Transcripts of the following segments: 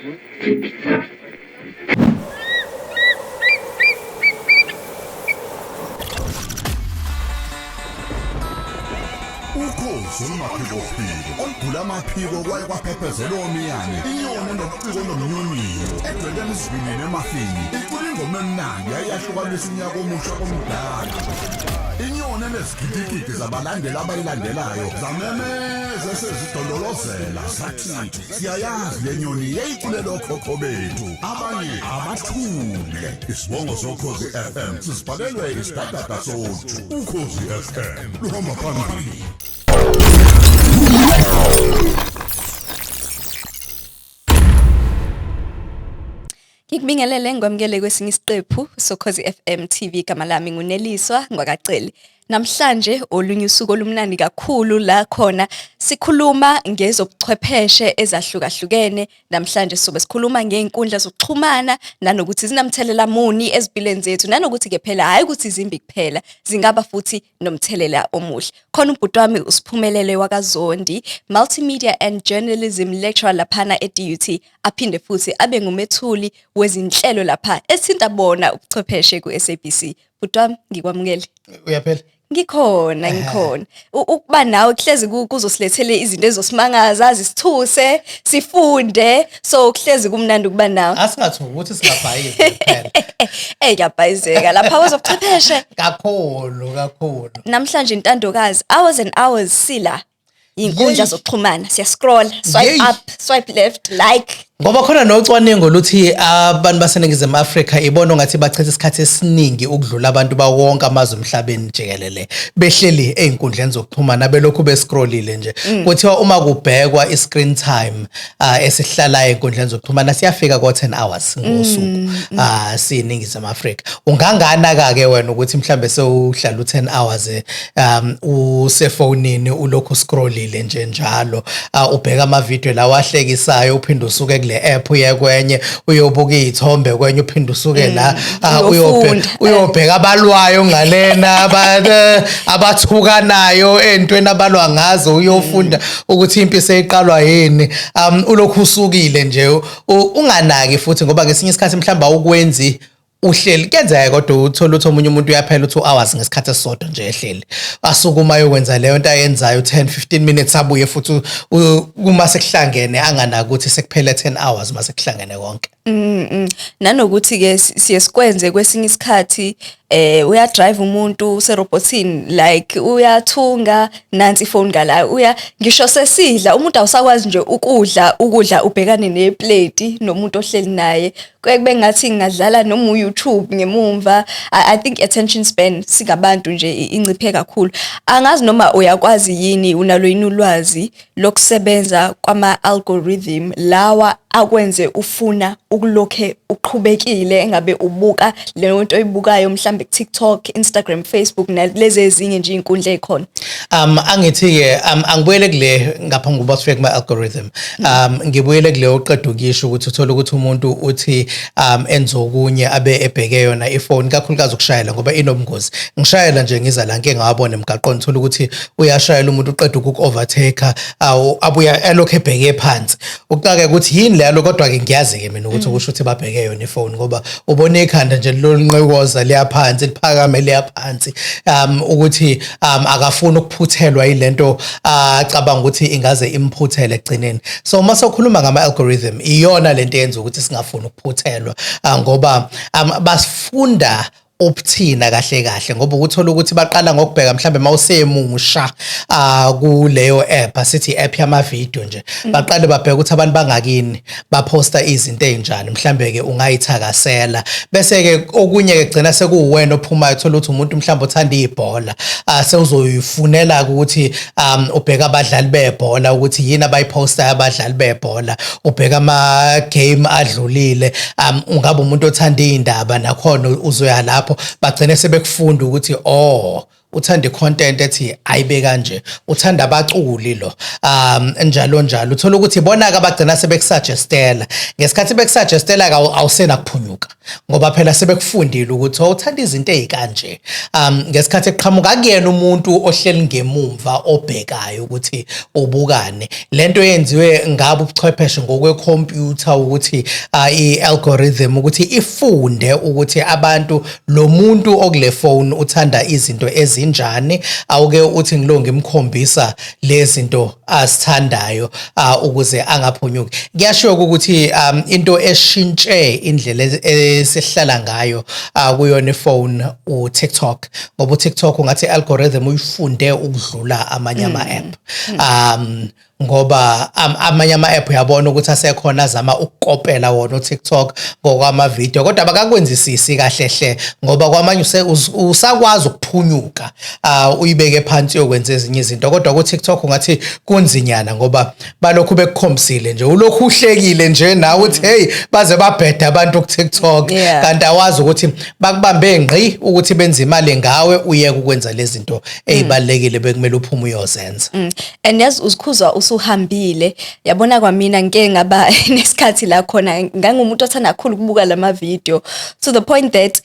Ukhozi olumaphikophiko olugula amaphiko kwaye kwaphephezela omiyane, inyoni enobuciko nomnyonyiyo edwele emzwinini emafini, icula ingoma emnandi yayahlukanisa unyaka omusha komdala. Inyoni enezigidigidi zabalandeli abayilandelayo zamemeza esezidondolozela zathi siyayazi le nyoni yayiculela okhokho bethu, abanye abathule. Isibongo soKhozi FM sisibhalelwe isidadada soju. Ukhozi FM luhamba phambili. Ngikubingelele ngikwamukele kwesinye isiqephu soKhozi FM TV. Igama lami nguNeliswa ngwakaCele. Namhlanje olunye usuku olumnandi kakhulu la khona sikhuluma ngezobuchwepheshe ezahlukahlukene. Namhlanje sobe sikhuluma ngey'nkundla zokuxhumana nanokuthi zinamthelela muni ezimpilweni zethu, nanokuthi-ke phela hhayi ukuthi zimbi kuphela, zingaba futhi nomthelela omuhle. Khona ubhuti wami uSiphumelele wakaZondi, Multimedia and Journalism Lecturer laphana e-DUT, aphinde futhi abe ngumethuli wezinhlelo lapha ethinta bona ubuchwepheshe ku-SABC. Bhuti wami, ngikwamukele. Uyaphela? Ngikhona, ngikhona. Ukuba nawe kuhlezi kuzosilethele izinto ezosimangaza, zisithuse, sifunde. So kuhlezi kumnandi ukuba nawe. Asingathuki ukuthi singabhayizi kuphela. Eh, kuyabhayizeka lapha kwezobuchwepheshe. Kakhulu, kakhulu. Namhlanje intandokazi, hours and hours sila. Iy'nkundla zokuxhumana, siya-scroll, swipe up, swipe left, like. Ngoba khona nocwaningo luthi abantu baseNingizimu Afrika ibona ongathi bachitha isikhathi esiningi ukudlula abantu bawonke amazwe emhlabeni jikelele, behleli ey'nkundleni zokuxhumana belokhu bescrollile nje. Kuthiwa uma kubhekwa i-screen time esihlalayo ey'nkundleni zokuxhumana siyafika ko-10 hours ngosuku siyiNingizimu Afrika. Unganganaka-ke wena ukuthi mhlambe sewuhlala u-10 hours usefonini ulokhu uscrollile nje njalo, ubheka amavidiyo lawa ahlekisayo, uphinde usuke kule app uye kwenye, uyobuka iy'thombe kwenye, uphinde usuke la, uyofunda. Uyobheka abalwayo ngalena, abathukanayo ey'ntweni abalwa ngazo, uyofunda ukuthi impi seyiqalwa yini. Ulokhu usukile nje, unganaki futhi, ngoba ngesinye isikhathi mhlawumbe awukwenzi uhleli, kuyenzeka kodwa uthole ukuthi omunye umuntu uyaphela u-2 hours ngesikhathi esisodwa nje ehleli, asukuma ayokwenza leyo nto ayenzayo 10 15 minutes, abuye futhi uma sekuhlangene anganaki ukuthi sekuphele 10 hours uma sekuhlangene konke. Nanokuthi-ke siye sikwenze kwesinye isikhathi, uyadrive umuntu userobotini, like uyathunga nansi ifoni ngala, uya ngisho sesidla umuntu awusakwazi nje ukudla ukudla ubhekane nepleti nomuntu ohleli naye, kuye kube ngathi ngingadlala noma u-YouTube ngemumva. I think attention span singabantu nje inciphe kakhulu. Angazi noma uyakwazi yini, unalo yini ulwazi lokusebenza kwama-algorithm lawa akwenze ufuna ukulokhe uqhubekile engabe ubuka leyo nto oyibukayo mhlambe ku-TikTok, Instagram, Facebook nalezi ezinye nje iy'nkundla ey'khona. Angithi-ke angibuyele kule ngaphambi kokuba sifike kuma-algorithm. Ngibuyele kule oqeda ukuyisho ukuthi uthola ukuthi umuntu uthi enze okunye abe ebheke yona ifoni, kakhulukazi ukushayela ngoba inobungozi. Ngishayela nje ngiza la ngike ngawabona emgaqweni, uthola ukuthi uyashayela umuntu uqeda ukuku-overtake, abuya elokhu ebheke phansi. Uxake ukuthi yini leyo, kodwa-ke ngiyazi-ke mina ukuthi kusho ukuthi babheke yona ifoni, ngoba ubona ikhanda nje lolunqikoza liya phansi, liphakame liya phansi, ukuthi akafuni ukuphuthelwa yilento acabanga ukuthi ingaze imphuthele ekugcineni. So uma sokhuluma ngama-algorithm, iyona lento eyenza ukuthi singafuni ukuphuthelwa, ngoba basifunda ubuthina kahle kahle, ngoba ukuthola ukuthi baqala ngokubheka mhlambe mawusemusha kuleyo app, asithi i-app yama-video nje, baqale babheka ukuthi abantu bangakini baphosta izinto ey'njani, mhlambe ke ungayithakasela, bese ke okunye ke gcina sekuwuwena ophumayo. Uthola ukuthi umuntu mhlambe othanda ibhola, sewuzoyifunela ukuthi ubheka abadlali bebhola ukuthi yini abayiphostayo abadlali bebhola, ubheka ama game adlulile. Ungabe umuntu othanda iy'ndaba, nakhona uzoya lapho, bagcine sebekufunda ukuthi oh, Uthanda i-content ethi ayibe kanje, uthanda abaculi lo, njalo njalo. Uthola ukuthi ibona-ke abagcina sebekusuggestela. Ngesikhathi bekusuggestela-ke, awusena kuphunyuka, ngoba phela sebekufundile ukuthi uthanda izinto ey'kanje. Ngesikhathi eqhamuka, akuyena umuntu ohleli ngemumva obhekayo ukuthi ubukane. Lento yenziwe ngabo ubuchwepheshe ngokwekhompyutha, ukuthi i-algorithm ukuthi ifunde ukuthi abantu, lo muntu okule phone uthanda izinto ezinjani, awuke uthi ngilo ngimkhombisa lezi zinto azithandayo ukuze angaphunyuki. Kuyashiwo ukuthi into eshintshe indlela esihlala ngayo kuyona ifone uTikTok, ngoba uTikTok ungathi algorithm uyifunde ukudlula amanye ama-app, ngoba amanye ama-app uyabona ukuthi asekhona azama ukukopela wona uTikTok ngokwama-video, kodwa abakakwenzisisi kahle hle, ngoba kwamanye usakwazi ukuphunyuka, uyibeke phansi uyokwenza ezinye izinto. Kodwa ku-TikTok ungathi kunzinyana, ngoba balokhu bekukhombisile nje, ulokhu uhlekile nje nawe uthi, "Hey, baze babheda abantu ku-TikTok." Kanti awazi ukuthi bakubambe ngqi ukuthi benze imali ngawe, uyeke ukwenza lezi zinto ey'balulekile bekumele uphume uyozenza. And yazi, uzikhuzwa usuhambile. Yabona, kwamina ngike ngaba nesikhathi la khona ngangumuntu othanda kakhulu ukubuka lama video, to the point that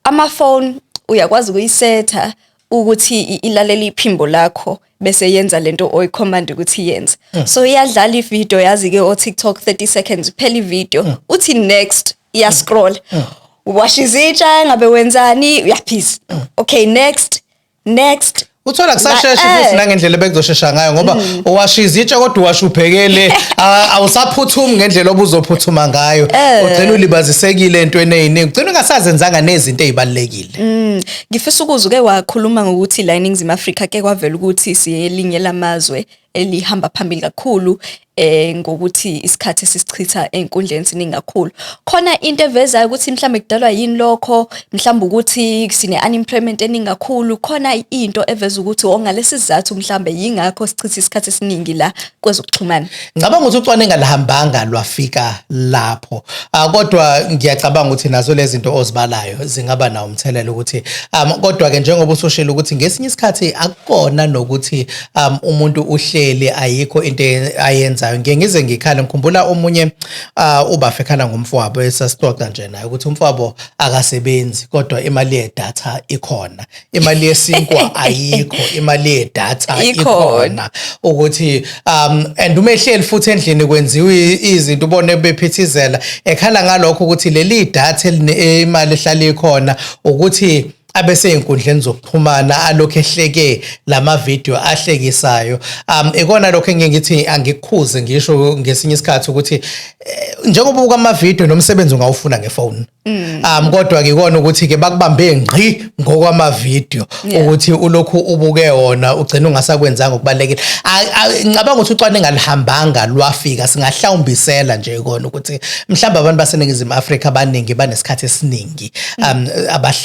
ama phone uyakwazi ukuyisetha ukuthi ilalele iphimbo lakho bese yenza lento oyicommand ukuthi yenze. So iyadlala ivideo, yazi ke o TikTok, 30 seconds kuphela ivideo, uthi next, iya scroll, washa izitsha, ngabe wenzani, uyaphisa, okay, next, next. Uthola kusashesha futhi nangendlela ebekuzoshesha ngayo, ngoba uwasha izitsha kodwa uwasha ubhekele, awusaphuthumi ngendlela obuzophuthuma ngayo. Ugcina ulibazisekile entweni ey'ningi, ugcina ungasazenzanga nezinto ey'balulekile. Ngifisa ukuzwa, uke wakhuluma ngokuthi la eNingizimu Afrika ke kwavela ukuthi siyelinye lamazwe elihamba phambili kakhulu ngokuthi isikhathi esisichitha ey'nkundleni siningi kakhulu. Khona into evezayo ukuthi mhlambe kudalwa yini lokho, mhlawumbe ukuthi sine unemployment eningi kakhulu? Khona into eveza ukuthi ngalesi sizathu mhlambe yingakho sichitha isikhathi esiningi la kwezokuxhumana? Ngicabanga ukuthi ucwaningo alihambanga lwafika lapho. Kodwa ngiyacabanga ukuthi nazo lezi zinto ozibalayo zingaba nawo umthelela ukuthi kodwa ke njengoba usushilo ukuthi ngesinye isikhathi akukona nokuthi umuntu uhleli ayikho into ayenzayo. Ngiye ngize ngikhale, ngikhumbula omunye ubafe ekhala ngomfowabo esasixoxa nje naye ukuthi umfowabo akasebenzi, kodwa imali yedatha ikhona, imali yesinkwa ayikho, imali yedatha ikhona. Ikhona ukuthi and uma ehleli futhi endlini kwenziwa izinto, ubone bephithizela, ekhala ngalokho ukuthi leli datha imali ehlala ikhona ukuthi abese ey'nkundleni zokuxhumana alokhu ehleke lama video ahlekisayo. Ikona lokho engike ngithi angikukhuze, ngisho ngesinye isikhathi ukuthi njengoba ubuka ama-video, nomsebenzi ungawufuna ngefoni, kodwa ngikona ukuthi ke bakubambe ngqi ngokwama-video ukuthi ulokhu ubuke wona, ugcina ungasakwenzanga okubalulekile. Ngicabanga ukuthi ucwaningo alihambanga lwafika. Singahlawumbisela nje kona ukuthi mhlawumbe abantu baseNingizimu Afrika abaningi banesikhathi esiningi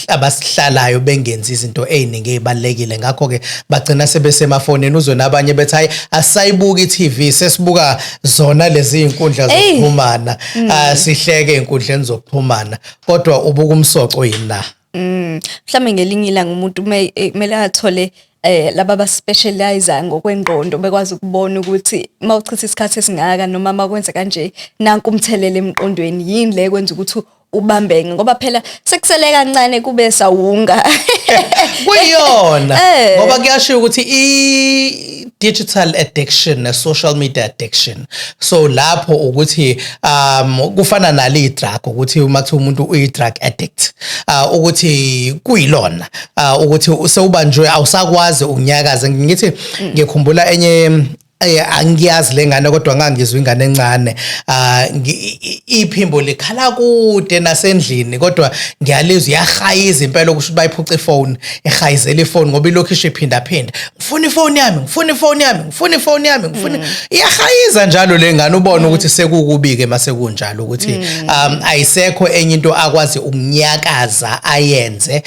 abasihlalayo bengenzi izinto ey'ningi ey'balulekile, ngakho-ke bagcina sebesemafonini. Uzwe nabanye bethi, "Hayi, asisayibuki i-TV, sesibuka zona lezi iy'nkundla zokuxhumana, sihleke ey'nkundleni zokuxhumana," kodwa ubuka umsoco yini na? Mhlambe ngelinye ilanga umuntu kumele athole laba abaspecialize ngokwengqondo, bekwazi ukubona ukuthi mawuchitha isikhathi esingaka noma makwenza kanje, nanku umthelela emqondweni, yini le kwenza ukuthi ubambeke, ngoba phela sekusele kancane kube sawunga. Kuyiyona, ngoba kuyashiwo ukuthi i-digital addiction ne-social media addiction, so lapho ukuthi kufana nale drug, ukuthi uma kuthiwa umuntu uyi-drug addict, ukuthi kuyilona ukuthi sewubanjwe, awusakwazi ukunyakaza. Ngithi ngikhumbula enye, angiyazi lengane, kodwa ngangizwa ingane encane, iphimbo likhala kude nasendlini, kodwa ngiyalizwa iyahayiza impela, okusho ukuthi bayiphuca ifoni, ehayizela ifoni, ngoba ilokhu isho iphinda phinda, "Ngifuna ifoni yami, ngifuna ifoni yami, ngifuna ifoni yami, ngifuna." Iyahayiza njalo le ngane, ubone ukuthi sekukubi-ke mase kunjalo, ukuthi ayisekho enye into akwazi ukunyakaza ayenze,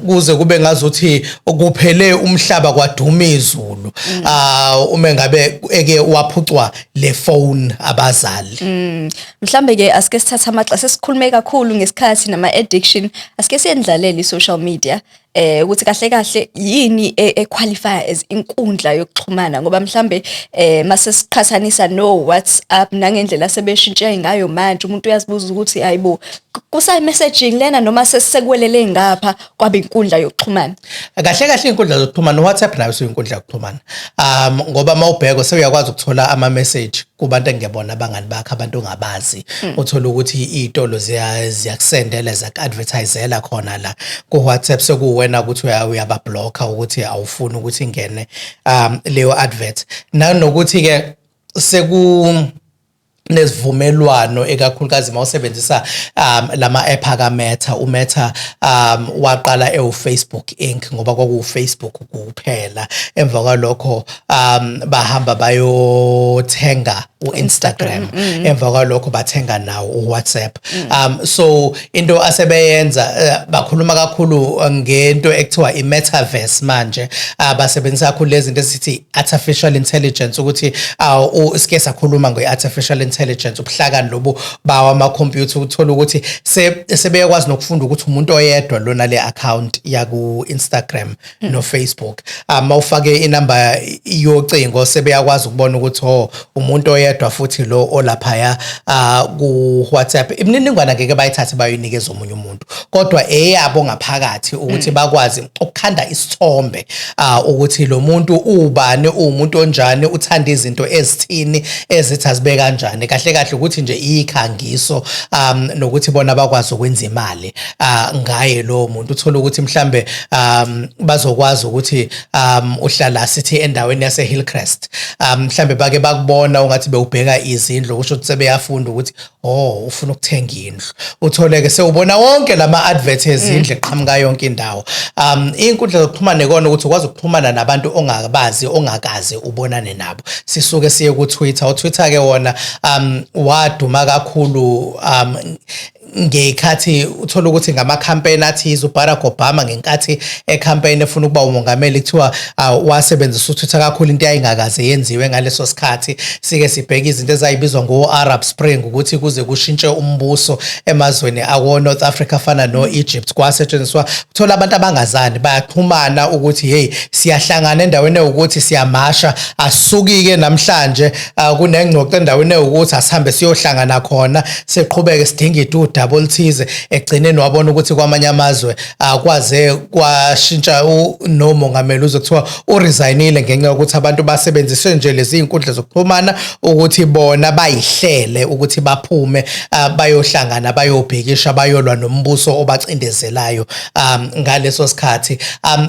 kuze kube ngazuthi kuphele umhlaba, kwaduma izulu, uma ngabe eke waphucwa le phone abazali. Mhlambe ke asike sithathe amaxa, sesikhulume kakhulu ngesikhathi nama addiction, asike siyendlalele i-social media. Ukuthi kahle kahle yini e-qualify as inkundla yokuxhumana, ngoba mhlambe mase siqhathanisa no WhatsApp nangendlela sebeshintshe ngayo manje, umuntu uyazibuza ukuthi hayibo, kusayi messaging lena noma sesisekwelele ngapha kwabe inkundla yokuxhumana? Kahle kahle inkundla zokuxhumana, WhatsApp nayo usuyinkundla yokuxhumana, ngoba mawubheka sewuyakwazi ukuthola ama message kubantu engebona abangani bakho, abantu ongabazi. Uthola ukuthi izitolo ziyakusendela, ziyaku-advertisela khona la ku WhatsApp, sekuwena ukuthi uyabablocka ukuthi awufuni ukuthi ingene leyo advert. Nanokuthi ke seku nesivumelwano, ekakhulukazi mawusebenzisa lama app aka Meta. uMeta waqala ewu Facebook Inc, ngoba kwaku Facebook kuphela. Emva kwalokho bahamba bayothenga uInstagram, emva kwalokho bathenga nawo uWhatsApp. So into asebeyenza, bakhuluma kakhulu ngento ekuthiwa i-metaverse manje. Basebenzisa kakhulu lezi zinto esithi artificial intelligence, ukuthi sike sakhuluma nge-artificial intelligence, ubuhlakani lobu bawa ama-computer. Uthola ukuthi sebeyakwazi nokufunda ukuthi umuntu oyedwa lona le account yaku Instagram no Facebook. Mawufake inamba yocingo, sebeyakwazi ukubona ukuthi oh, umuntu oyedwa futhi lo olaphaya ku WhatsApp. Imininingwane ngeke bayithathe bayoyinikeza omunye umuntu, kodwa eyabo ngaphakathi ukuthi bakwazi ukukhanda isithombe ukuthi lo muntu ubani, umuntu onjani, uthanda izinto ezithini, ezithi azibe kanjani. Kahle kahle ukuthi nje ikhangiso, nokuthi bona bakwazi ukwenza imali ngaye lo muntu. Uthola ukuthi mhlambe bazokwazi ukuthi uhlala, sithi, endaweni yase Hillcrest, mhlambe bake bakubona ungathi bewubheka izindlu, kusho ukuthi sebeyafunda ukuthi oh, ufuna ukuthenga indlu. Utholeke sewubona wonke lama advert ezindlu eqhamuka yonke indawo. Inkundla zokuxhumana ikona ukuthi ukwazi ukuxhumana nabantu ongabazi, ongakaze ubonane nabo. Sisuke siye ku Twitter. uTwitter ke wona waduma kakhulu ngekhathi uthola ukuthi ngama-campaign athize, uBarack Obama ngenkathi e-campaign efuna ukuba umongameli, kuthiwa wasebenzisa uTwitter kakhulu, into eyayingakaze yenziwe ngaleso sikhathi. Sike sibheke izinto ezayibizwa ngo-Arab Spring, ukuthi kuze kushintshe umbuso emazweni ako-North Africa afana no-Egypt, kwasetshenziswa, uthola abantu abangazani bayaxhumana ukuthi hey, siyahlangana endaweni ewukuthi, siyamasha, asisuki-ke namhlanje, kunengxoxo endaweni ewukuthi, asihambe siyohlangana khona, siqhubeke sidingide udaba oluthize. Ekugcineni wabona ukuthi kwamanye amazwe akwaze kwashintsha nomongameli, uze kuthiwa uresignile ngenxa yokuthi abantu basebenzise nje lezi iy'nkundla zokuxhumana ukuthi bona bayihlele ukuthi baphume, bayohlangana, bayobhikisha, bayolwa nombuso obacindezelayo ngaleso sikhathi.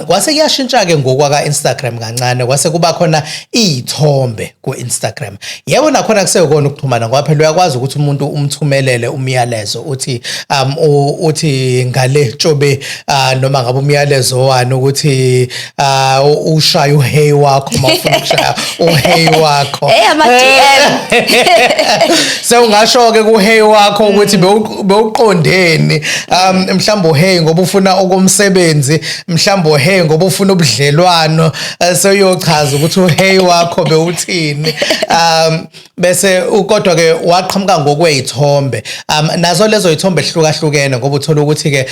Kwase kuyashintsha-ke ngokwaka-Instagram kancane, kwase kuba khona iy'thombe ku-Instagram. Yebo, nakhona kusekona ukuxhumana, ngoba phela uyakwazi ukuthi umuntu umthumelele umyalezo, uthi uthi ngale tshobe, noma ngabe umyalezo wani, ukuthi ushaya uHey wakho, mawufuna ukushaya uHey wakho. Hey, ama-DM. Sewungasho ke kuHey wakho ukuthi bewuqondeni, mhlawumbe uHey ngoba ufuna okomsebenzi, mhlawumbe uHey ngoba ufuna ubudlelwano, sewuyochaza ukuthi uHey wakho bewuthini. Bese kodwa ke waqhamuka ngokwezithombe, nazo lezo zithombe ehlukahlukene, ngoba uthola ukuthi ke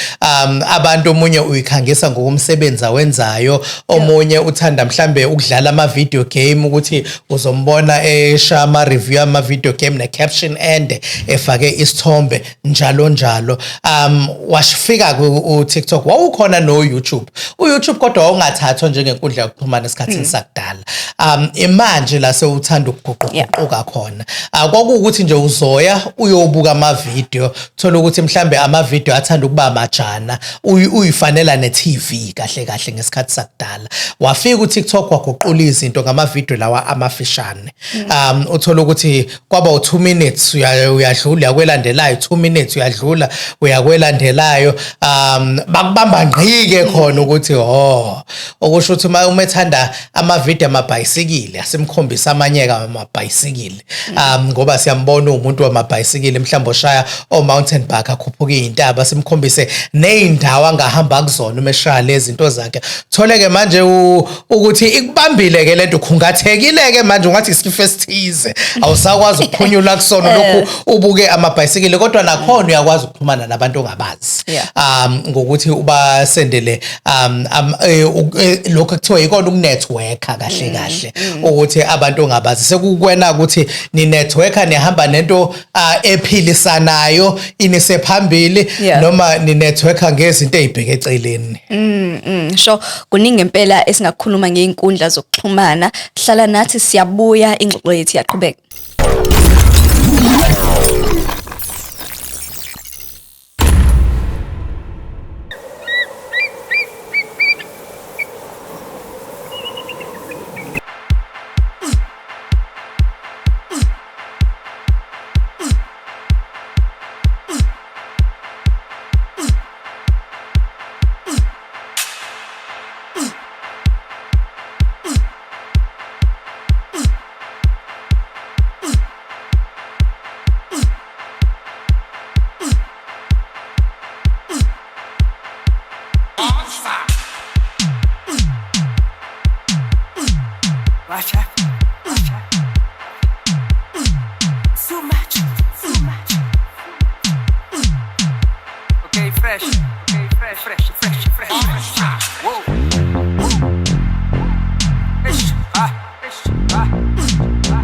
abantu, omunye uyikhangisa ngokomsebenzi awenzayo, omunye uthanda mhlambe ukudlala ama video game, ukuthi uzombona esha ama review ama video game ne caption ende efake isithombe, njalo njalo. Washifika ku TikTok, wawukhona no YouTube. uYouTube kodwa wawungathathwa njengenkundla yokuxhumana esikhathini sakudala. Imanje la sewuthanda ukuguquguquka khona. Kwakuwukuthi nje uzoya uyobuka ama video, thola ukuthi mhlambe ama video athanda ukuba majana, uyifanela ne-TV kahle kahle ngesikhathi sakudala. Wafika uTikTok waguqula izinto ngama video lawa amafishane. Uthola ukuthi kwaba u2 minutes, uyadlula uyakwelandelayo, 2 minutes uyadlula uyakwelandelayo, bakubamba ngqike khona ukuthi oh, okusho ukuthi uma ethanda ama video amabhayisikili, asimkhombisa amanyeka amabhayisikili, ngoba siyambona umuntu wamabhayisikili, mhlawumbe oshaya o mountain mountain bike, akhuphuka iy'ntaba, simkhombise ney'ndawo angahamba kuzona uma eshaya lezi zinto zakhe. Thole-ke manje ukuthi ikubambile-ke lento, ukhungathekile-ke manje, ungathi isifo esithize awusakwazi ukuphunyula kusona, lokhu ubuke amabhayisikili, kodwa nakhona uyakwazi ukuxhumana nabantu ongabazi ngokuthi ubasendele lokho ekuthiwa yikona ukunetworka kahle kahle, ukuthi abantu ongabazi sekukwena ukuthi ni networker, nihamba nento ephilisanayo inise phambili, noma ni networker ngezinto ezibheke eceleni. Sho kuningi ngempela esingakhuluma ngeinkundla zokuxhumana. Hlala nathi, siyabuya, ingxoxo yethu iyaqhubeka. Watch out. Watch out. So much. So much. Okay, fresh. Okay, fresh, fresh, fresh, fresh, fresh. Whoa. Ish, ah, ish, ah, ah.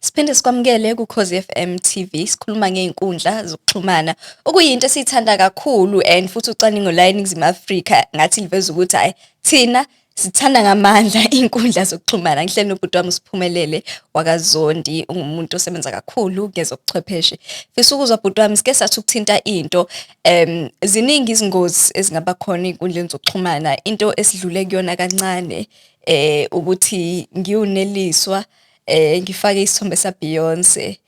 Siphinde sikwamukele kuKhozi FM TV, sikhuluma ngey'nkundla zokuxhumana, okuyinto esiyithanda kakhulu, and futhi ucwaningo la eNingizimu Afrika ngathi liveza ukuthi hhayi, thina sithanda ngamandla iy'nkundla zokuxhumana. Ngihleli nobhuti wami uSiphumelele wakaZondi, ungumuntu osebenza kakhulu ngezobuchwepheshe. Fisa ukuzwa bhuti wami, sike sathi ukuthinta into, ziningi izingozi ezingaba khona ey'nkundleni zokuxhumana. Into esidlule kuyona kancane ukuthi ngiwuneliswa, ngifake isithombe sa Beyonce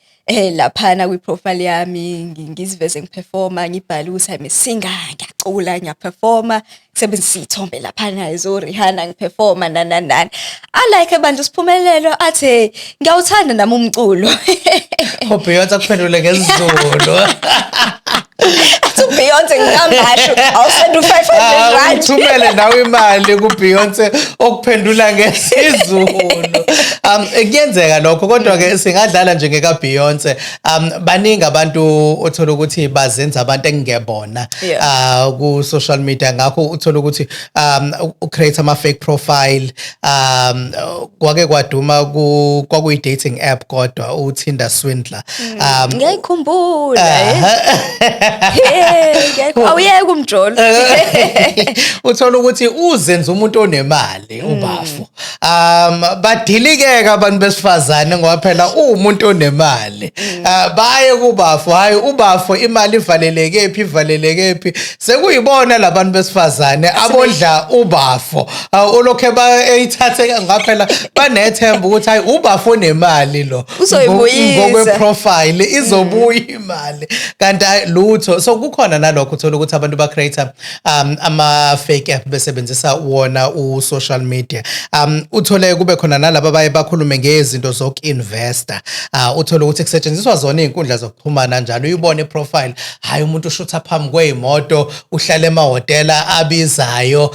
laphana kwi-profile yami, ngiziveze ngiperforma, ngibhale ukuthi I'm a singer, ngiyacula, ngiyaperforma, ngisebenzisa iy'thombe laphana zo Rihanna ngiperforma, nani nani nani. Alike bandla uSiphumelelo, athi, "Hey, ngiyawuthanda nami umculo." UBeyonce akuphendule ngesiZulu. Athi uBeyonce, "Ngikamasho, awusenda u-R500." Uthumele nawe imali kuBeyonce okuphendula ngesiZulu. Kuyenzeka lokho, kodwa ke singadlala nje ngeka Beyonce. Baningi abantu othola ukuthi bazenza abantu engingebona ku social media, ngakho uthola ukuthi u create ama fake profile. Kwake kwaduma ku kwakuyi dating app kodwa, uTinder Swindler. Ngiyayikhumbula. Awuyeke umjolo. Uthola ukuthi uzenza umuntu onemali ubafo, badilikeka abantu besifazane ngoba phela uwumuntu onemali. Baye kubafo, hayi ubafo, imali ivaleleke phi, ivaleleke phi? Sekuyibona labantu besifazane abondla ubafo, olokhe ba eyithathe ngaphela, banethemba ukuthi hayi, ubafo onemali lo. Uzoyibuyisa. Ngokwe profile izobuya imali, kanti hayi, lutho. So kukhona nalokho, uthola ukuthi abantu ba create ama fake app besebenzisa wona u social media. Uthole kube khona nalabo abaye bakhulume ngezinto zoku-investa, uthole ukuthi kusetshenziswa zona iy'nkundla zokuxhumana njalo. Uyibone iprofile, hayi, umuntu ushutha phambi kwey'moto, uhlala emahhotela abizayo,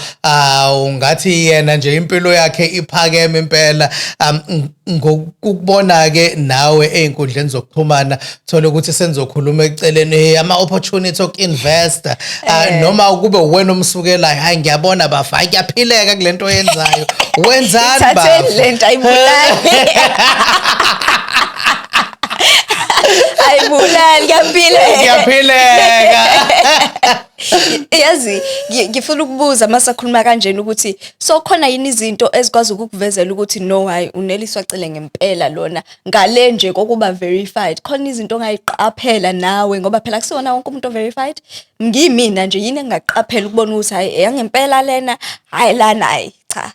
ungathi yena nje impilo yakhe iphakeme impela. Ngokubona-ke nawe ey'nkundleni zokuxhumana, thola ukuthi senizokhuluma eceleni, hey, ama-opportunity oku-investa, noma kube uwena omsukelayo, "Hayi, ngiyabona bafa, hayi, kuyaphileka kule nto oyenzayo, wenzani Ithatheni bafo?" lento, ayibulali. Ayibulali, kuyaphileka. Kuyaphileka. Yazi, ngifuna ukubuza masakhuluma kanjena ukuthi so khona yini izinto ezikwazi ukukuvezela ukuthi no, hayi, uneliswa cele ngempela lona, ngale nje kokuba verified? Khona izinto ongayiqaphela nawe, ngoba phela kusiwona wonke umuntu o-verified. Ngiyimina nje, yini engingaqaphela ukubona ukuthi hayi, eyangempela lena, hayi lana, hayi cha?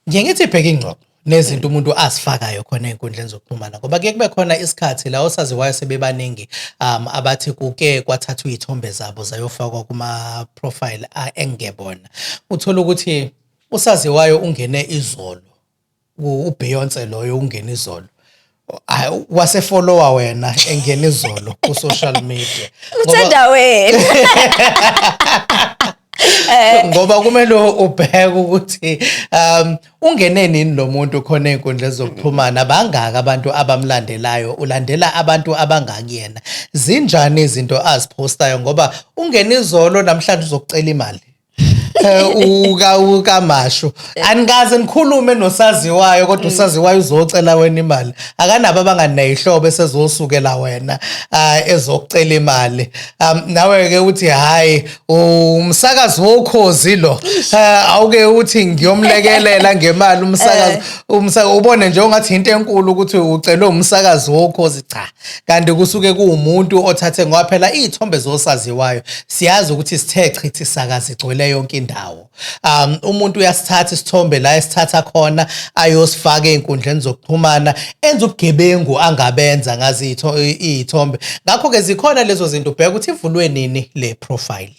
Ngiye ngithi bheka ingxoxo. Nezinto umuntu azifakayo khona ey'nkundleni zokuxhumana, ngoba kuye kube khona isikhathi la osaziwayo sebebaningi abathi kuke kwathathwa iy'thombe zabo zayofakwa kuma-profile engebona. Uthole ukuthi usaziwayo ungene izolo, uBeyonce loyo ungene izolo, Hayi, wasefollowa wena engena izolo ku-social media. Uthanda wena. Ngoba kumele ubheke ukuthi ungene nini lo muntu khona ey'nkundleni zokuxhumana, bangaki abantu abamlandelayo, ulandela abantu abangaki yena, zinjani izinto aziphostayo, ngoba ungene izolo, namhlanje uzokucela imali. Ukamashu anikaze nikhulume nosaziwayo, kodwa usaziwayo uzocela wena imali. Akanabo abangani neyihlobo, esezosukela wena ezokucela imali. Nawe ke uthi, hayi, umsakazi wokhozi lo, awuke uthi ngiyomlekelela ngemali umsakazi. Ubone nje ungathi into enkulu ukuthi ucelwe umsakazi wokhozi. Cha, kanti kusuke kuwumuntu othathe, ngoba phela iy'thombe zosaziwayo siyazi ukuthi sithe chithi sakazi, igcwele yonke indawo. Umuntu uyasithatha isithombe la esithatha khona, ayosifaka ey'nkundleni zokuxhumana, enze ubugebengu angabenza ngazo iy'thombe. Ngakho-ke zikhona lezo zinto, ubheka ukuthi ivulwe nini le profile,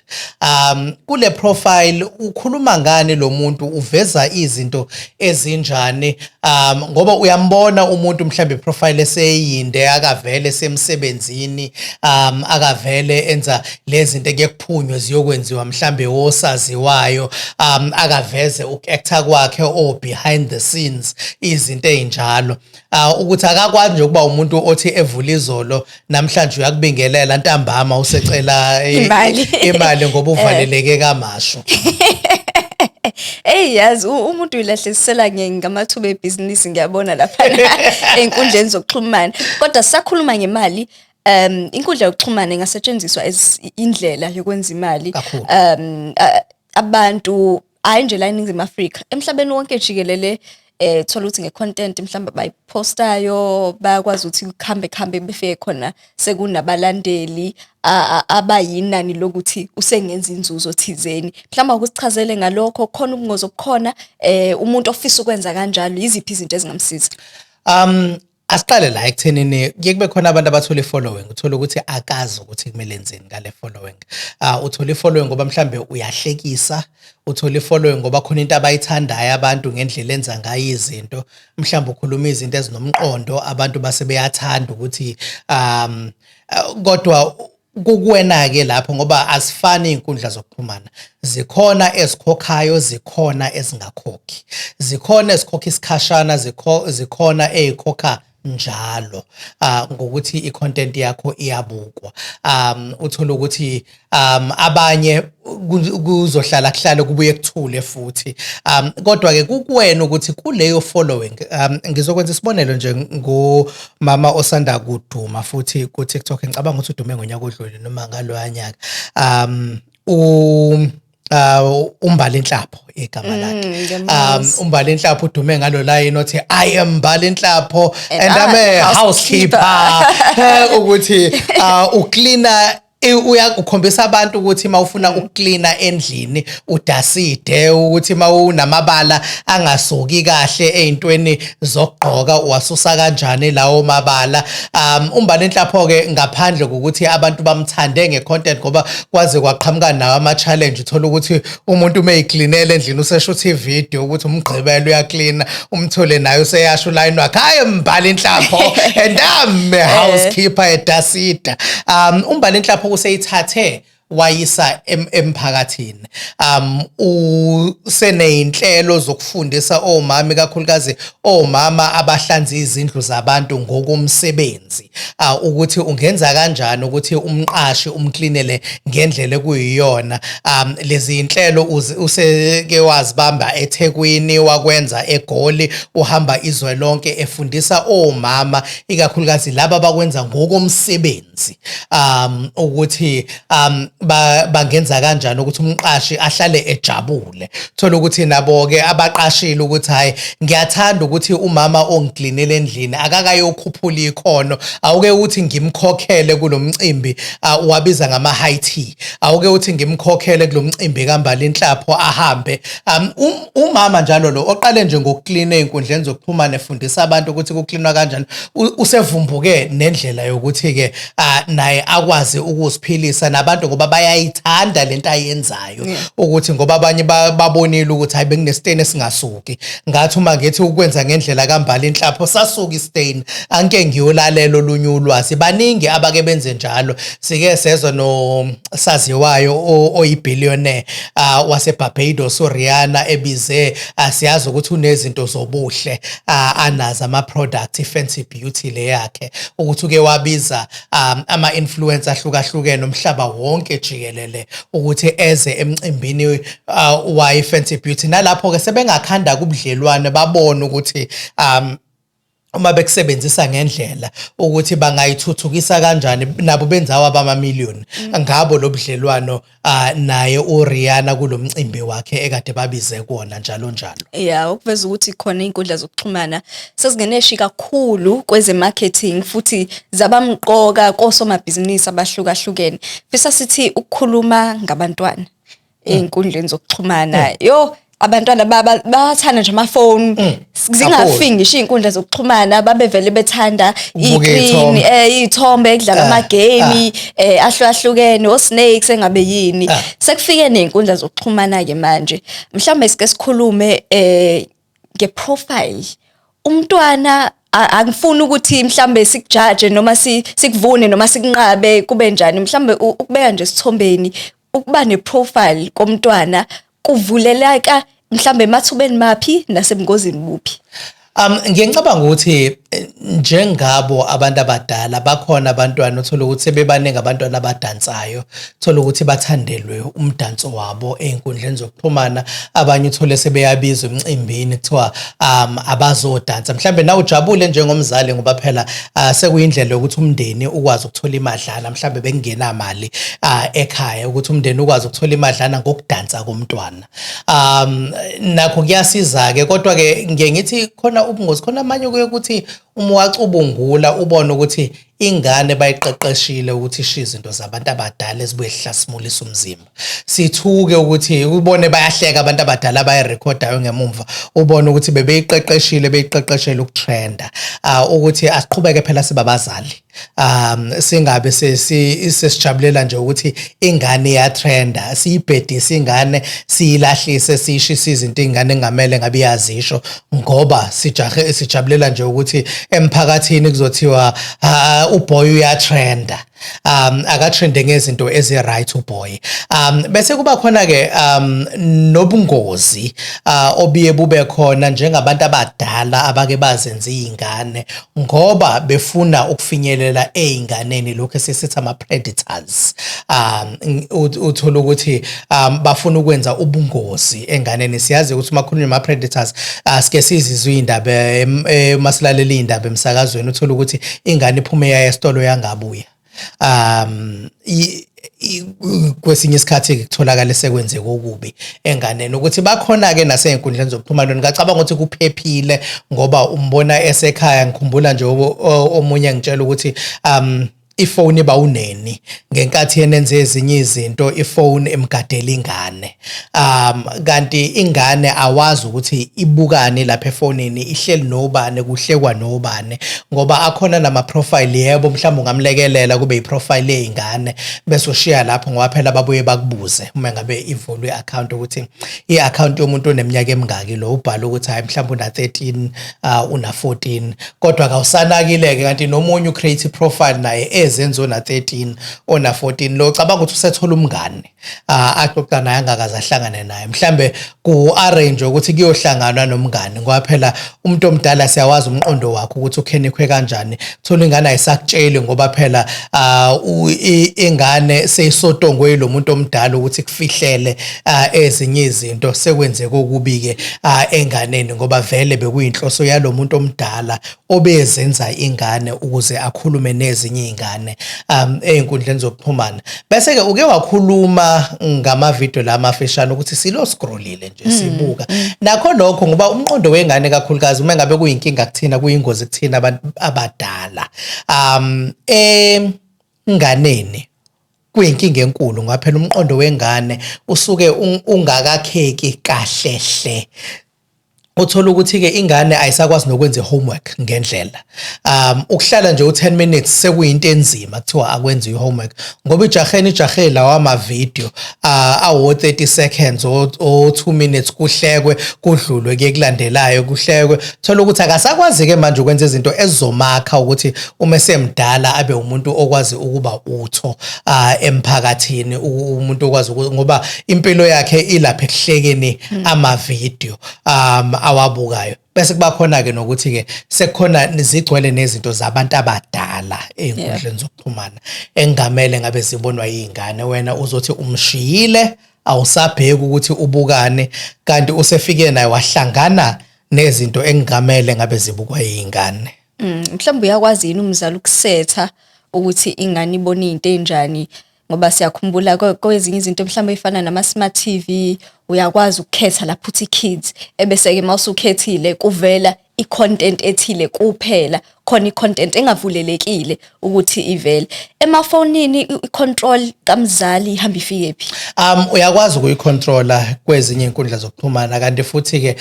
kule profile ukhuluma ngani lo muntu, uveza izinto ezinjani, ngoba uyambona umuntu mhlambe profile eseyinde, akavele semsebenzini, akavele enza lezi zinto ekuye kuphunywe ziyokwenziwa mhlambe wosaziwayo, akaveze uku-acta kwakhe o behind the scenes, izinto ey'njalo, ukuthi akakwazi nje ukuba umuntu othi evula izolo, namhlanje uyakubingelela, ntambama usecela Imali. imali ngoba uvaleleke kamashu. Ey, yazi, umuntu uyilahlisela ngamathuba ebhizinisi, ngiyabona lapha ey'nkundleni zokuxhumana. Kodwa sisakhuluma ngemali, inkundla yokuxhumana ingasetshenziswa as indlela yokwenza imali. Kakhulu. Abantu hayi nje la eNingizimu Afrika, emhlabeni wonke jikelele, thola ukuthi ngecontent mhlawumbe abayipostayo bayakwazi ukuthi kuhambe kuhambe befike khona sekunabalandeli abayinani lokuthi usengenza inzuzo thizeni. Mhlawumbe ukusichazele ngalokho, khona ubungozi obukhona, umuntu ofisa ukwenza kanjalo, yiziphi izinto ezingamsiza? Asiqale la ekuthenini kuye kube khona abantu abathola i-following, uthola ukuthi akazi ukuthi kumele enzeni ngale following. Uthola i-following ngoba mhlambe uyahlekisa, uthola i-following ngoba khona into abayithandayo abantu ngendlela enza ngayo izinto, mhlawumbe ukhuluma izinto ezinomqondo, abantu base beyathanda ukuthi kodwa kukuwena-ke lapho, ngoba asifani iy'nkundla zokuxhumana. Zikhona ezikhokhayo, zikhona ezingakhokhi, zikhona ezikhokha isikhashana, zikhona ey'khokha njalo, ngokuthi i-content yakho iyabukwa. Uthole ukuthi abanye kuzohlala kuhlale kubuye kuthule futhi, kodwa-ke kukuwena ukuthi kuleyo following, ngizokwenza isibonelo nje ngomama osanda kuduma futhi ku-TikTok, ngicabanga ukuthi udume ngonyaka odlule noma ngaloya nyaka, uMbali Nhlapho igama lakhe. Ngiyamazi. uMbali Nhlapho udume ngalo line othi, "I am Mbali Nhlapho and and I'm a I'm a housekeeper." Ukuthi uklina, ukhombisa abantu ukuthi mawufuna ukuklina endlini udaside, ukuthi mawunamabala angasuki kahle ey'ntweni zokugqoka uwasusa kanjani lawo mabala. uMbali Nhlapho ke, ngaphandle kokuthi abantu bamthande ngecontent, ngoba kwaze kwaqhamuka nawo ama-challenge, uthola ukuthi umuntu uma eyiklinele endlini useshutha ividiyo ukuthi umgqibelo uyaklina, umthole naye useyasho ulayini wakhe, "Hayi, Mbali Nhlapho and I'm a housekeeper edasida." uMbali Nhlapho useyithathe wayisa emphakathini, useneyinhlelo zokufundisa omama, ikakhulukazi omama abahlanza izindlu zabantu ngokomsebenzi, ukuthi ungenza kanjani ukuthi umqashi umklinele ngendlela ekuyiyona. Lezi inhlelo useke wazibamba eThekwini, wakwenza eGoli, uhamba izwe lonke efundisa omama, ikakhulukazi laba abakwenza ngokomsebenzi, ukuthi bangenza kanjani ukuthi umqashi ahlale ejabule. Thola ukuthi nabo ke abaqashile ukuthi, hayi, ngiyathanda ukuthi umama ongiklinele endlini akakayokhuphula ikhono, awuke Awuke uthi ngimkhokhele kulomcimbi, wabiza ngama high tea. Awuke uthi ngimkhokhele kulomcimbi kaMbali Nhlapho ahambe. Umama njalo lo oqale nje ngokuklina ey'nkundleni zokuxhumana, efundisa abantu ukuthi kuklinwa kanjani, usevumbuke nendlela yokuthi-ke naye akwazi ukuziphilisa nabantu, ngoba bayayithanda lento ayenzayo, ukuthi ngoba abanye babonile ukuthi hayi, bekunestain esingasuki, ngathi uma ngithi ukwenza ngendlela kaMbali Nhlapho sasuka istain, anke ngiyolalela olunye ulwazi. Baningi abake benze njalo. Sike sezwa nosaziwayo oyibillionaire waseBarbados, uRihanna, ebize, siyazi ukuthi unezinto zobuhle, anazo ama-product, i-Fenty Beauty le yakhe, ukuthi uke wabiza ama-influencer ahlukahlukene umhlaba wonke jikelele ukuthi eze emcimbini wayi-Fenty Beauty. Nalapho-ke sebengakhanda kubudlelwane, babone ukuthi uma bekusebenzisa ngendlela ukuthi bangayithuthukisa kanjani, nabo benzawo abamamiliyoni ngabo lobudlelwano naye uRihanna kulomcimbi wakhe ekade babize kuwona, njalo njalo. Yeah, ukuveza ukuthi khona iy'nkundla zokuxhumana sezingeneshi kakhulu kweze-marketing futhi zabamqoka kosomabhizinisi abahlukahlukene. Fisa sithi ukukhuluma ngabantwana ey'nkundleni zokuxhumana. Yo, abantwana bayathanda nje amafoni, zingafiki ngisho iy'nkundla zokuxhumana babevele bethanda Ukubuka iy'clean iy'thombe. Iy'thombe, kudlala amagame ahlukahlukene, o-snakes, engabe yini. Sekufike ney'nkundla zokuxhumana-ke manje, mhlawumbe sike sikhulume ngeprofile umntwana. Angifuni ukuthi mhlambe sikujaje noma sikuvune noma sikunqabe kube njani, mhlambe ukubeka nje esithombeni, ukuba neprofile komntwana kuvuleleka mhlambe emathubeni maphi nasebungozini buphi? Ngiyacabanga ukuthi njengabo abantu abadala, bakhona abantwana uthola ukuthi sebebaningi abantwana abadansayo, thola ukuthi bathandelwe umdanso wabo ey'nkundleni zokuxhumana. Abanye uthole sebeyabizwa emcimbini, kuthiwa abazodansa. Mhlambe nawe ujabule njengomzali, ngoba phela sekuyindlela yokuthi umndeni ukwazi ukuthola imadlana, mhlambe bekungenamali ekhaya, ukuthi umndeni ukwazi ukuthola imadlana ngokudansa komntwana. Nakho kuyasiza ke, kodwa ke ngiye ngithi khona ubungozi khona. Amanye kuye ukuthi uma wacubungula ubone ukuthi ingane bayiqeqeshile ukuthi ishiye izinto zabantu abadala ezibuye zihlasimulisa umzimba, sithuke ukuthi ubone bayahleka abantu abadala abayirekhodayo ngemumva, ubone ukuthi bebeyiqeqeshile, beyiqeqeshela ukutrenda. Ukuthi asiqhubeke phela sibabazali, singabe sesijabulela nje ukuthi ingane iyatrenda, siyibhedise ingane, siyilahlise, siyishise izinto ingane engamele ngabe iyazisho, ngoba sijahe, sijabulela nje ukuthi emphakathini kuzothiwa, "Ah, uboy uyatrenda." Akatrende ngezinto ezi-right uboy. Bese kuba khona ke nobungozi obiye bube khona njengabantu abadala abake bazenza izingane ngoba befuna ukufinyelela ey'nganeni, lokhu esisithi ama-predators. Uthola ukuthi bafuna ukwenza ubungozi enganeni. Siyazi ukuthi uma kukhulunywa ama-predators, sike sizizwe iy'ndaba uma silalela iy'ndaba emsakazweni, uthola ukuthi ingane iphume yaya esitolo yangabuya. Kwesinye isikhathi kutholakala sekwenzeka okubi enganeni, ukuthi bakhona-ke nasey'nkundleni zokuxhumana. Ngingacabanga ukuthi kuphephile ngoba umbona esekhaya. Ngikhumbula nje omunye ngitshela ukuthi ifoni iba uneni ngenkathi yena enze ezinye izinto, ifoni emgadela ingane, kanti ingane awazi ukuthi ibukani lapha efonini, ihleli nobani, kuhlekwa nobani, ngoba akhona nama profile. Yebo, mhlawumbe ungamlekelela kube iprofile yey'ngane bese ushiya lapho, ngoba phela babuye bakubuze uma ngabe ivulwe i-account ukuthi i-account yomuntu oneminyaka emingaki lo, ubhala ukuthi hayi, mhlawumbe una 13, una 14, kodwa kawusanakile-ke kanti nomunye ucreate i-profile naye ezenza ona 13, ona 14 lo, cabanga ukuthi usethola umngane axoxa naye angakaze ahlangane naye, mhlambe ku-arrange ukuthi kuyohlanganwa nomngane, ngoba phela umuntu omdala siyawazi umqondo wakhe ukuthi ukhenikhwe kanjani. Thola ingane ayisakutsheli, ngoba phela ingane seyisotongwe lo muntu omdala ukuthi kufihlele ezinye izinto. Sekwenzeka okubi-ke enganeni, ngoba vele bekuyinhloso yalo muntu omdala obezenza ingane ukuze akhulume nezinye iy'ngane. ingane ey'nkundleni zokuxhumana. Bese-ke uke wakhuluma ngamavidiyo la amafishane ukuthi silo scrollile nje sibuka. Nakho lokho ngoba umqondo wengane kakhulukazi uma ngabe kuyinkinga kuthina, kuyingozi kuthina abantu abadala. Enganeni kuyinkinga enkulu ngoba phela umqondo wengane usuke ungakakheki kahle hle. Uthola ukuthi-ke ingane ayisakwazi nokwenza i-homework ngendlela. Ukuhlala nje u-10 minutes sekuyinto enzima, kuthiwa akwenze i-homework ngoba ijaheni ijahe lawa amavidiyo awo 30 seconds o 2 minutes, kuhlekwe, kudlulwe kuye kulandelayo, kuhlekwe. Thola ukuthi akasakwazi-ke manje ukwenza izinto ezizomakha ukuthi uma esemdala abe umuntu okwazi ukuba utho emphakathini, umuntu okwazi ngoba impilo yakhe ilapha ekuhlekeni amavidiyo awabukayo. Bese kuba khona-ke nokuthi-ke sekukhona zigcwele nezinto zabantu abadala ey'nkundleni zokuxhumana engamele ngabe zibonwa yiy'ngane. Wena uzothi umshiyile, awusabheki ukuthi ubukane, kanti usefike naye wahlangana nezinto engamele ngabe zibukwa yiy'ngane. Mhlawumbe uyakwazi yini umzali ukusetha ukuthi ingane ibone into enjani, ngoba siyakhumbula kwezinye izinto mhlawumbe ey'fana nama-smart TV, uyakwazi ukukhetha lapho uthi kids, ebese-ke uma usukhethile kuvela i-content ethile kuphela, khona i-content engavulelekile ukuthi ivele. Emafonini i-control kamzali ihamba ifike phi? Uyakwazi ukuyicontrola kwezinye inkundla zokuxhumana, kanti futhi-ke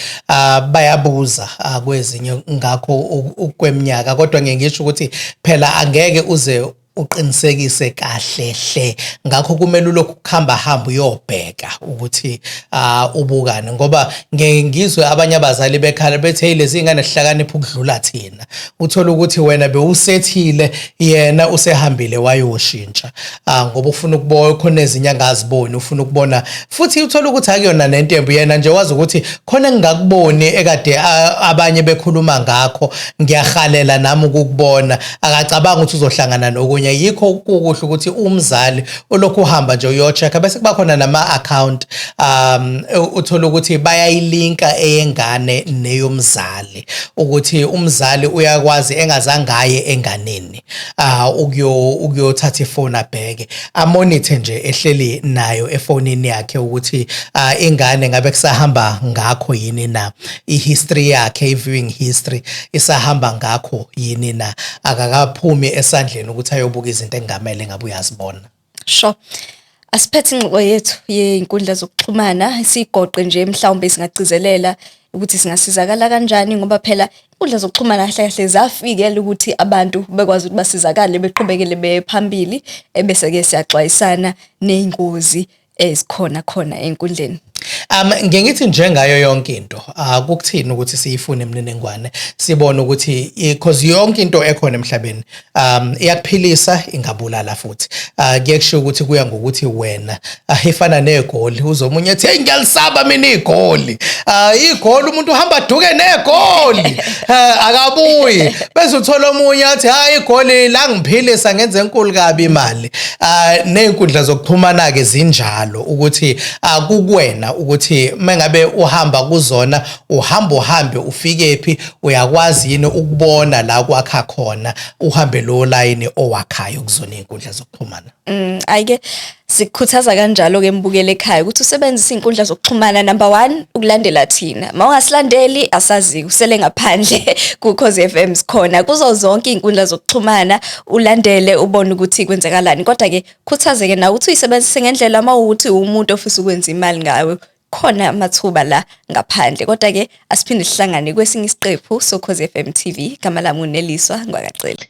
bayabuza kwezinye ngakho ukweminyaka, kodwa ngeke ngisho ukuthi phela angeke uze uqinisekise kahle hle. Ngakho kumele ulokhu kuhamba hamba uyobheka ukuthi ubukane, ngoba ngeke ngizwe abanye abazali bekhala bethi, hey, lezi ngane sihlakanipha ukudlula thina. Uthola ukuthi wena bewusethile, yena usehambile wayoshintsha ngoba ufuna ukubona khona ezinye angaziboni, ufuna ukubona futhi. Uthola ukuthi akuyona nentembu, yena nje wazi ukuthi khona engingakuboni ekade abanye bekhuluma ngakho, ngiyahalela nami ukukubona. Akacabanga ukuthi uzohlangana nokunye. Yikho kukuhle ukuthi umzali ulokhu uhamba nje uyo-check-a. Bese kuba khona nama-account, uthola ukuthi bayayilinka eyengane neyomzali, ukuthi umzali uyakwazi engazange aye enganeni ukuyothatha ifoni abheke, amonithe nje ehleli nayo efonini yakhe ukuthi ingane ngabe kusahamba ngakho yini na, i-history yakhe, i-viewing history isahamba ngakho yini na, akakaphumi esandleni ukuthi ayobuka izinto engamele ngabe uyazibona. Sure. Asiphethe ingxoxo yethu yezinkundla zokuxhumana, sigoqe nje, mhlawumbe singagcizelela ukuthi singasizakala kanjani, ngoba phela inkundla zokuxhumana kahle kahle zafikela ukuthi abantu bekwazi ukuthi basizakale, beqhubekele bephambili, ebese-ke siyaxwayisana ney'ngozi ezikhona khona ey'nkundleni. Ngeke ngithi njengayo yonke into, akukuthini ukuthi siyifune imininingwane, sibone ukuthi, because yonke into ekhona emhlabeni iyakuphilisa, ingabulala futhi. Kuye kushiwo ukuthi kuya ngokuthi wena, ifana negoli, uzomunye ethi, hey, ngiyalisaba mina igoli. Igoli, umuntu uhamba aduke negoli. Akabuyi. Bese uthola omunye athi, hayi, igoli la ngiphilisa, ngenze enkulu kabi imali. Nezinkundla zokuxhumana ke zinjalo, ukuthi akukwena ukuthi mengabe uhamba kuzona, uhamba uhambe ufike phi, uyakwazi yini ukubona la kwakha khona, uhambe lo line owakhayo kuzona izinkundla zokuxhumana. Ayike sikukhuthaza kanjalo ke mbukele ekhaya ukuthi usebenzise izinkundla zokuxhumana, number 1 ukulandela thina. Mawungasilandeli asazi, usele ngaphandle. Ku Khozi FM sikhona kuzo zonke izinkundla zokuxhumana, ulandele ubone ukuthi kwenzakalani. Kodwa ke khuthazeke nawe ukuthi uyisebenzise ngendlela mawukuthi umuntu ofisa ukwenza imali ngawe, khona amathuba la ngaphandle. Kodwa ke asiphinde sihlangane kwesinye isiqephu soKhozi FM TV. Igama lami uNeliswa Ngwakacele.